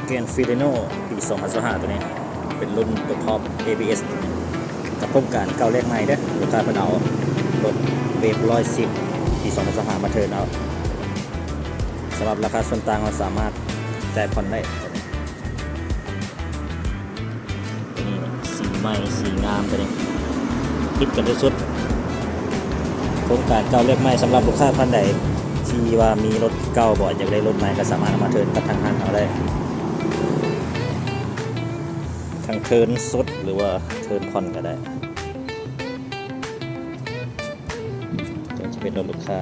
Grand Fileno ປີສອງພັນຊາວຫ້າ ໂຕນີ້ເປັນລຸ້ນຕົວທັອບ ເອບີເອສ ກັບໂຄງການເກົ່າແລກໃໝ່ເດີ້. ລູກຄ້າເພິ່ນເອົາລົດເວຟຮ້ອຍສິບປີສອງພັນຊາວຫ້າມາເທີນເອົາ. ສຳລັບລາຄາສ່ວນຕ່າງເຮົາສາມາດຈ່າຍຜ່ອນໄດ້. ໂຕນີ້ສີໃໝ່ ສີງາມ ໂຕນີ້ ຮິດກັນສຸດໆ. ໂຄງການເກົ່າແລກໃໝ່ ສຳລັບລູກຄ້າທ່ານໃດທີ່ວ່າມີລົດເກົ່າບໍ່ ຢາກໄດ້ລົດໃໝ່ ກໍສາມາດເອົາມາເທີນກັບທາງຮ້ານເຮົາໄດ້ ທັງເທີນສົດ ຫຼືວ່າເທີນຜ່ອນກໍໄດ້. ໂຕນີ້ຈະເປັນລົດລູກຄ້າ